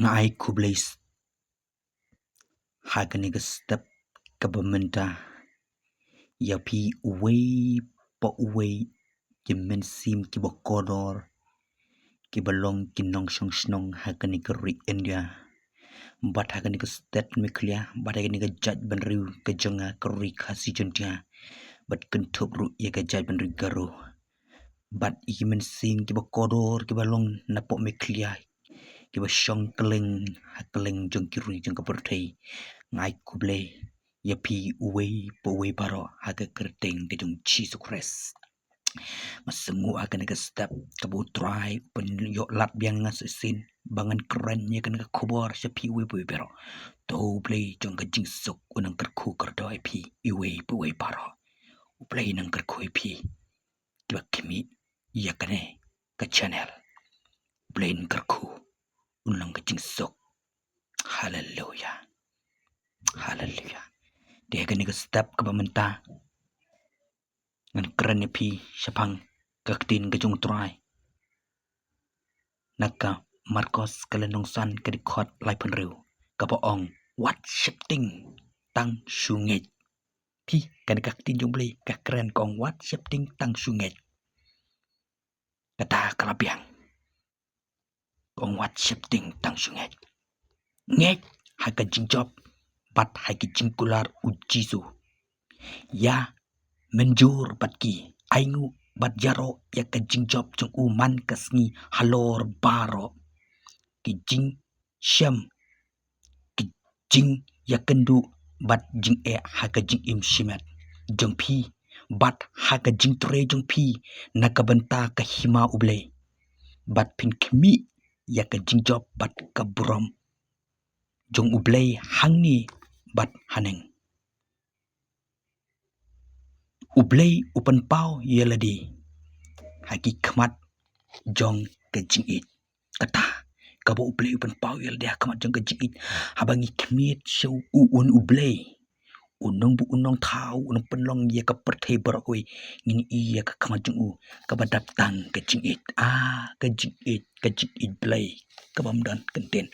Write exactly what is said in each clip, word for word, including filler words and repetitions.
Nga ai khublei ha kane ka step kaba mynta ïa phi uwei pa uwei, ki mynsiem kiba kordor, kiba long ki nongshong shnong ha kane ka ri India, bad ha kane ka state Meghalaya, bad ha kane ka jaitbynriew ka jong nga ka ri Khasi Jaintia, bad kynthup ruh ïa ka jaitbynriew Garo, bad ïa ki mynsiem kiba kordor kiba long napoh Meghalaya, kiba shong kylleng ha kylleng jong ki ri jong ka pyrthei. Nga ai khublei ïa phi uwei pa uwei baroh ha ka kyrteng ka jong Jisu Khrist. Nga sngew ha kane ka step kaba U Trai u pynïoh lad biang nga shisien ba ngan kren ïa kane ka khubor sha phi uwei pa uwei baroh. To U Blei jong ka jingsuk un nang kyrkhu kyrdoh ïa phi uwei pa uwei baroh. U Blei un nang kyrkhu ïa phi kiba khmih ïa kane ka channel. U Blei un kyrkhu, un long ka jingsuk. Haleluya. Haleluya. Te ha kane ka step kaba mynta ngan kren ïa phi shaphang ka ktien ka jong U Trai na ka Markos ka lynnong san ka dkhot laiphew hynriew, kaba ong, wat sheptieng tang shu ngeit. Phi, kane ka ktien jong U Blei ka kren ka ong wat sheptieng tang shu ngeit. Kata ka la biang. Ka ong wat sheptieng tang shu ngeit. Ngeit ha ka jingjop bad ha ki jingkular U Jisu. Ïa mynjur bad ki, ainguh bad ïaroh ïa ka jingjop jong u man ka sngi halor baroh. Ki jingshem, ki jingïakynduh bad jingeh ha ka jingim shimet jong phi bad ha ka jingtrei jong phi na ka bynta ka hima U Blei, bad phin khmih ïa ka jingjop bad ka burom jong U Blei hangne bad haneng. U Blei u pynpaw ïa lade ha ki khmat jong ka jingïeit. Kata kaba U Blei u pynpaw ïa lade ha khmat jong ka jingïeit. Haba ngi khmied sha u, u, un U Blei, u nongbuh, u nongthaw, u nongpynlong ïa ka pyrthei baroh kawei, ngin ïohi ïa ka khmat jong u kaba dap tang ka jingïeit. Ah, ka jingïeit, ka jingïeit Blei kaba ym don kyntien.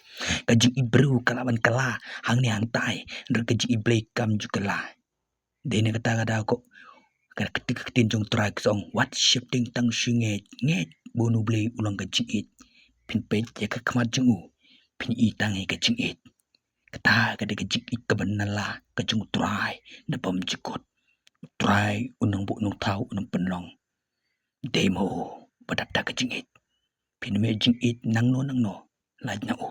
Ka jingïeit briew ka lah ban kylla hangne hangtai, hynrei ka jingïeit Blei kam ju kylla. Dei na kata ka daw ko, ka ktien, ka ktien jong U Trai ka ong wat sheptieng tang shu ngeit, ngeit ba un U Blei u long ka jingïeit. Phin peit ïa ka khmat jong u, phin ïohi tang ïa ka jingïeit. Kata ka dei ka jingïeit kaba na la ka jong U Trai na bymjukut. U Trai u nongbuh, u nongthaw, u nongpynlong. Dei ma u ba dap da ka jingïeit. Phin ym ïoh jingïeit nangno nangno, lait na u.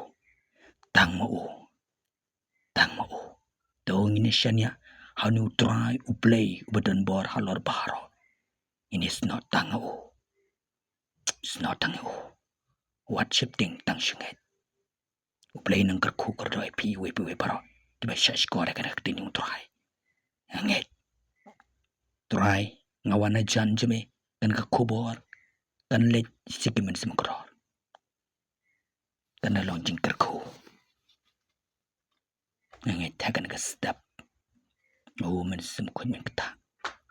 Tang ma u. Tang ma u. To ngin ïa shaniah ha une U Trai U Blei uba don bor halor baroh. Ngin ïa snoh tang ha u. Snoh tang ha u. Wat sheptieng tang shu ngeit. U Blei un nang kyrkhu kyrdoh ïa phi uwei pa uwei baroh kiba shah shkor ïa kane ka ktien jong U Trai. Ngeit. Trai, nga wan hajan jong me, kane ka khubor kan leit sha ki mynsiem kordor. Kan long jingkyrkhu. Nga ngeit ha kane ka step, U Mynsiem Bakhuid un ktah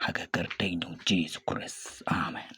ha ka kyrteng jong U Jisu Khrist. Amen.